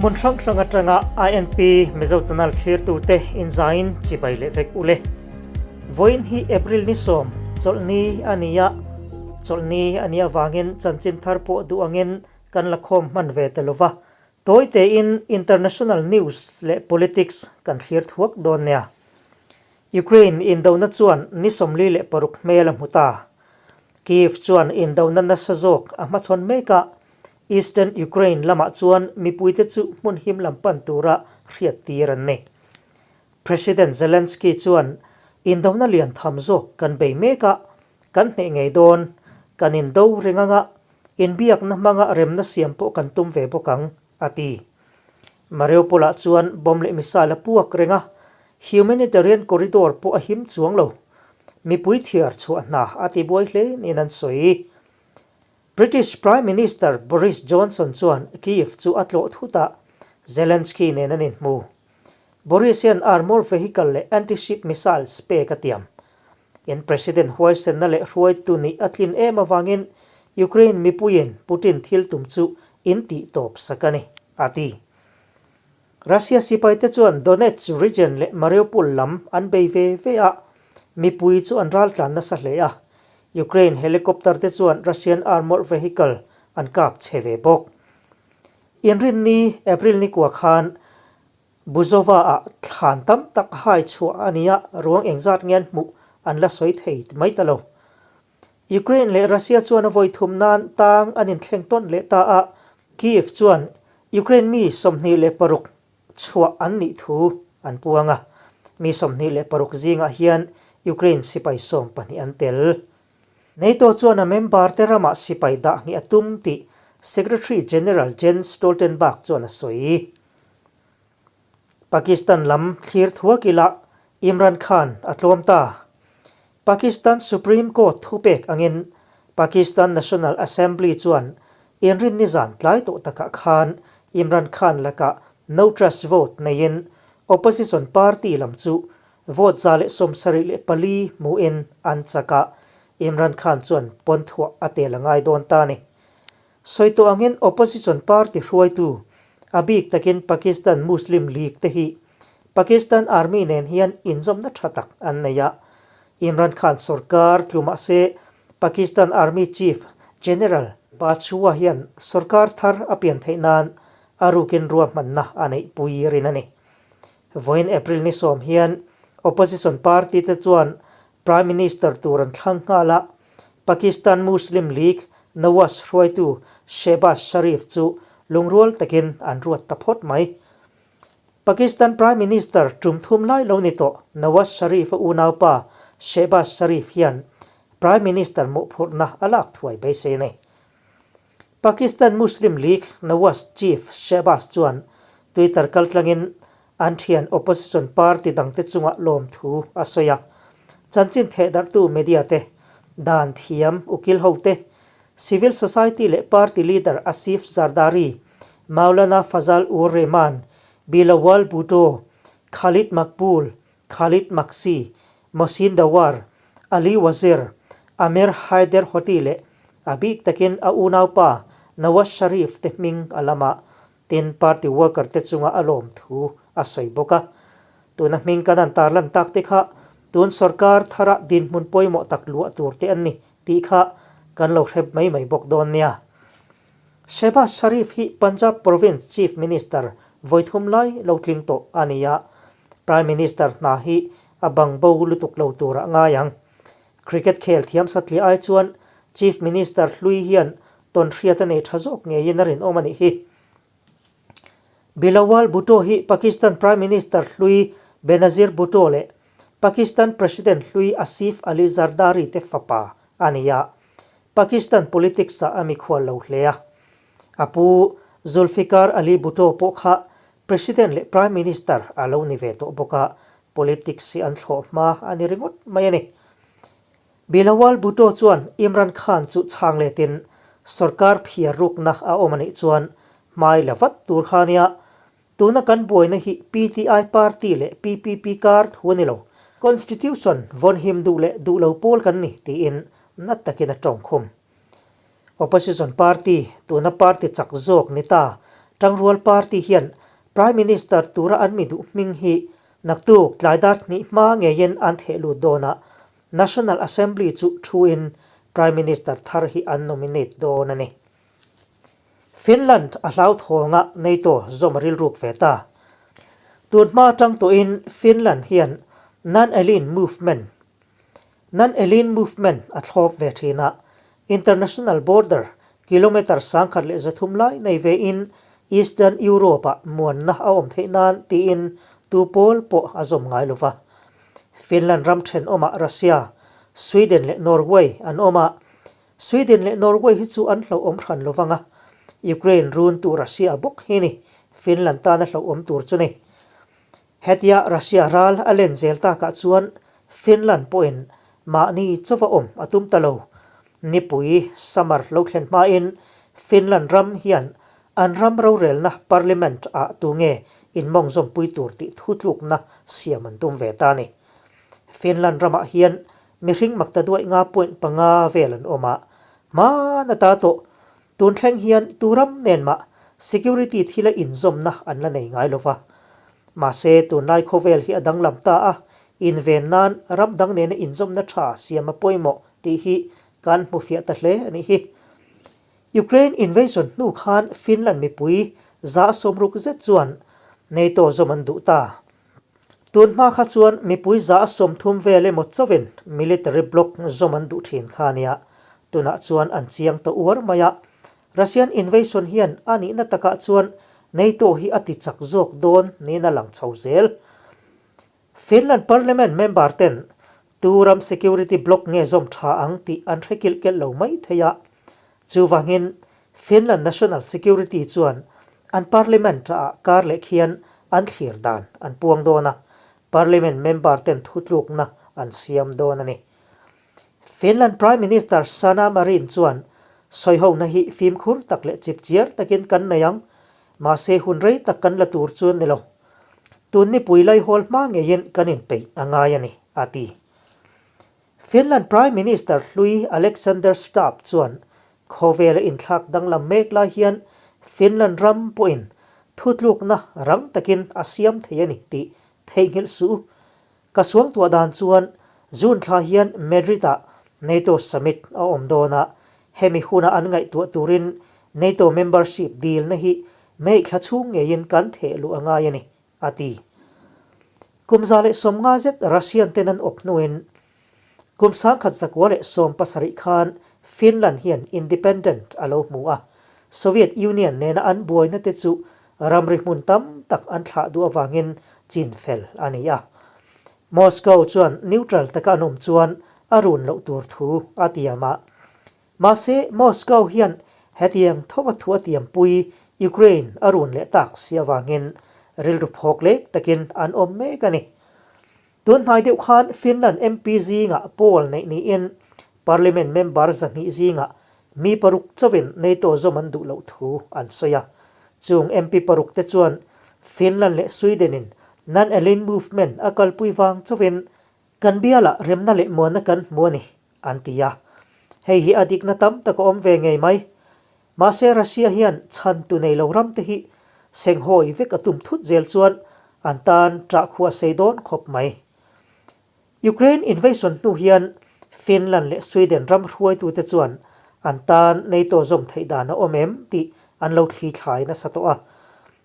Hmun hrang hrang atanga INP Mizo Channel thlirtute inzaiin chibai leh vek ule. Vawiin hi April ni sawm, chawlhni a ni a. Chawlhni a nih avangin chanchin thar pawh duh angin kan la khawm hman ve ta lova. Tawi tein international news leh politics kan thlir thuak dawn nia. Ukraine indona chuan ni 46 hmel a hmu ta. Kyiv chuan indona nasa zawk a hmachhawn mek a, Eastern Ukraine lamah chuan mipuite chu hmun him lam pan tura hriattir an ni. President Zelensky chuan indona lian tham zawk kan bei mek a, kan hneh ngei dawn, kan indo reng anga inbiakna hmanga remna siam pawh kan tum ve bawk ang, a ti. Mariupol-ah chuan bomb leh missile a puak reng a, humanitarian corridor pawh a him chuang lo. Mipui thiar chhuah hna a ti buai hle niin an sawi. British Prime Minister Boris Johnson chuan Kyiv chu a tlawh thut a, Zelensky nen an inhmu. Boris hian armour vehicle leh anti-ship missiles pek a tiam. In President huaisenna leh hruaitu nih a tlin em avangin Ukraine mipuiin Putin thil tum chu in tih tawp sak a ni, a ti. Russia sipaite chuan Donetsk region leh Mariupol lam an bei ve ve a, mipui chu an raltlan nasa hle a. Ukraine helicopter te chuan Russian armoured vehicle an kap chhe ve bawk. Inrinni, April ni kua khan Buzova-ah thlan tam tak hai chhuah a ni a, ruang engzat nge an hmuh an la sawi thei mai ta lo. Ukraine leh Russia chuan a vawi thum nan tang an inthleng tawn leh ta a, Kyiv chuan Ukraine mi 26 chhuah an nih thu an puang a, mi 26 zingah hian Ukraine sipai 12 an tel. NATO chuan a member te ramah sipai dah nghih a tum tih Secretary General Jens Stoltenberg chuan a sawi. Pakistan lam thlir thuak ila Imran Khan a tlawm ta. Pakistan Supreme Court thupek angin Pakistan National Assembly chuan inrinni zan tlai tawh takah khan Imran Khan lakah no trust vote neiin opposition party lam chu vote 174 hmuhin an chak a, Imran Khan chuan pawn thuah a tel a ngai dawn ta a ni. Sawi tawh angin opposition party hruaitu, a bik takin Pakistan Muslim League te hi Pakistan Army nen hian inzawmna tha tak an nei a. Imran Khan sorkar tlu mah se Pakistan Army Chief General Bajwa hian sorkar thar a pian theih nan a rukin ruahmanna a neihpui rin a ni. Vawiin April ni sawm hian opposition party te chuan Prime Minister tur an thlang nghal a, Pakistan Muslim League Nawaz hruaitu Shehbaz Sharif chu lungrual takin an ruat ta phawt mai. Pakistan Prime Minister tum thum lai lo ni tawh Nawaz Sharif-a unaupa Shehbaz Sharif hian Prime Minister mawhphurhna a lak thuai beisei a ni. Pakistan Muslim League Nawaz Chief Shehbaz chuan Twitter kaltlangin an thian opposition party dangte chunga lawmthu a sawi a. Chanchin thehdarhtu media te, dan thiam ukil hote, civil society leh party leader Asif Zardari, Maulana Fazal Ur Rehman, Bilawal Bhutto, Khalid Maqbool, Khalid Maksi, Mohsin Dawar, Ali Wazir, Amir Haider Hoti leh a bik takin a unaupa Nawaz Sharif te hming a lam a, tin party worker te chunga a lawm thu a sawi bawk a. Tuna hming kan han tarlan tak te kha tun sorkar thara dinhmun pawimawh tak luah tur te an ni tih kha kan lo hre mai mai bawk dawn nia. Shehbaz Sharif hi Punjab Province Chief Minister vawithum lai lo tling tawh a ni a, Prime Minister hna hi a bang bo lutuk lo turah ngai ang. Cricket khel thiam satliah ai chuan Chief Minister hlui hian tawn hriat a nei tha zawk ngeiin a rinawm a nih hi. Bilawal Bhutto hi Pakistan Prime Minister hlui Benazir Bhutto leh Pakistan President hlui Asif Ali Zardari te fapa a ni a. Pakistan politics ah a mikhual lo hle a. A pu Zulfikar Ali Bhutto pawh kha President leh Prime Minister a lo ni ve tawh bawk a, politics hi an thlawh hma a ni ringawt mai a ni. Bilawal Bhutto chuan Imran Khan chu chhang letin sorkar phiar rukna a awm a nih chuan hmai la vat tur kha nia. Tuna kan buaina hi PTI party leh PPP kar thu a ni lo. Constitution vawn him duh leh duh lo pawl kan ni tiin na takin a tawngkhum. Opposition party, tuna party chak zawk ni ta, Tangrual Party hian Prime Minister tura an mi duh hming hi naktuk tlai dar hnih hma ngeiin an theh lut dawn a, National Assembly chu thuin Prime Minister thar hi an nominate dawn a ni. Finland a hlauthawng a, NATO zawm a rilruk ve ta. Tun hma atang tawhin Finland hian Non-Aligned Movement Non-Aligned Movement a thlawp ve thin a, international border kilometre 1300 lai nei vein Eastern Europe-ah muanna a awm theih nan tiin tu pawl pawh a zawm ngai lo va. Finland ram thenawmah Russia, Sweden leh Norway an awm a, Sweden leh Norway hi chu an hlauhawm hran lo vang a, Ukraine run tu Russia bawk hi ni Finland tana hlauhawm tur chu ni. Hetia Russia ral a len zel takah chuan Finland pawhin mahni chauva awm a tum ta lo. Nipui, summer, lo thlen hmain Finland ram hian an ram rorelna parliament ah tunge inmawng zawmpui tur tih thutlukna siam an tum ve ta a ni. Finland ramah hian Mihring makta duaih nga point panga vel an awm a, hman a ta tawh. Tun thleng hian tu ram nen mah security thila inzawmna an la nei ngai lo va. Mahse, tunlai khawvel hi a danglam ta a, inven nan ram dang nena inzawmna tha siam a pawimawh tih hi kan hmu fiah ta hle a nih hi. Ukraine invasion hnu khan Finland mipui 60% zet chuan NATO zawm an duh ta. Tun hma kha chuan mipui 30% vel emaw chauhin military bloc zawm an duh thin kha a nia. Tunah chuan an chiang ta uar mai a. Russian invasion hian a nihna takah chuan NATO hi a ti chak zawk dawn niin a lang chho zel. Finland parliament member ten tu ram security bloc nge zawm tha ang tih an hre kilh kelh lo mai thei a. Chuvangin Finland National Security chuan an parliament ah kar leh khian an thlir dan an puang dawn a, parliament member ten thutlukna an siam dawn a ni. Finland Prime Minister Sanna Marin chuan sawihona hi fimkhur tak leh chipchiar takin kan nei ang, mahse hun rei tak kan la tur chu ni lo. Tun nipui laihawl hma ngeiin kan inpeih a ngai a ni, a ti. Finland Prime Minister hlui Alexander Stubb chuan khawvela inthlak danglam mek lai hian Finland ram pawhin thutlukna rang takin a siam thei a ni tih theihnghilh suh u. Ka suangtuah dan chuan June thla hian Madrid-ah NATO summit a awm dawn a, hemi huna an ngaihtuah turin NATO membership dilna hi May thla chhung ngeiin kan theh luh a ngai a ni, a ti. Kum 150 zet Russian ten an awp hnuin kum 1917 khan Finland hian independent a lo hmu a, Soviet Union nena an buaina te chu ramri hmun tam tak an thlah duh avangin chin fel a ni a. Moscow chuan neutral taka an awm chuan a run loh tur thu a tiam a. Mahse, Moscow hian hetiang tho a thu a tiampui Ukraine a run leh tak si avangin rilru phawk lek takin an awm mek a ni. Tun hnai deuh khan Finland MP zingah poll neih niin Parliament member 200 zingah mi paruk chauhin NATO zawm an duh loh thu an sawi a. Chung MP paruk te chuan Finland leh Sweden in Non-Aligned Movement a kalpui vang chauhin Kan bialah remna leh muanna kan hmu a ni, an ti a. Hei hi a dikna tam tak a awm ve ngei mai. Mahse Russia hian chhantu nei lo ram te hi senghawi vek a tum thut zel chuan an tan ṭah khuah sei dawn khawp mai. Ukraine invasion hnu hian Finland leh Sweden ram hruaitute chuan an tan NATO zawm theih dan a awm em tih an lo thli thlai nasa tawh a.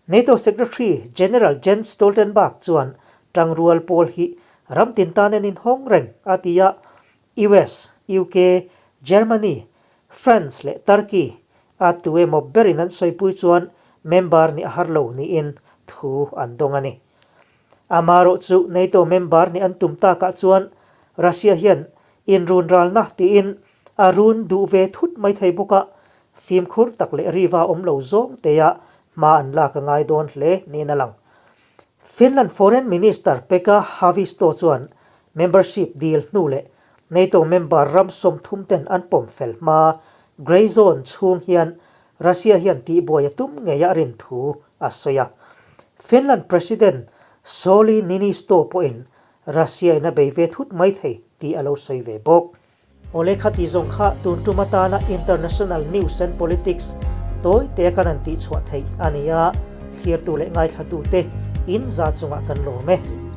NATO Secretary General Jens Stoltenberg chuan Tangrual pawl hi ram tin tan an inhawng reng a ti a, US, UK, Germany, France leh Turkey a tu emaw berin an sawipui chuan member nih a har lo niin thu an dawng a ni. Amaherawh chu NATO member nih an tum takah chuan Russia hian inrun ralna tiin a run duh ve thut mai thei bawk a, fimkhur tak leh riva awm lo zawng teah hma an lak a ngai dawn hle niin a lang. Finland Foreign Minister Pekka Haavisto chuan membership dil hnu leh NATO member ram 30 ten an pawm fel hma Grey Zone chhung hian Russia hian tihbuai a tum ngei a rin thu a sawi a. Finland President Sauli Niinisto pawhin Russia in a bei ve thut mai thei tih a lo sawi ve bawk. Awle kha tih zawng kha tun tum atana International News and Politics Tawi te kan han tihchhuah theih a ni a, thlirtu leh ngaithlatute in za chungah kan lawm e.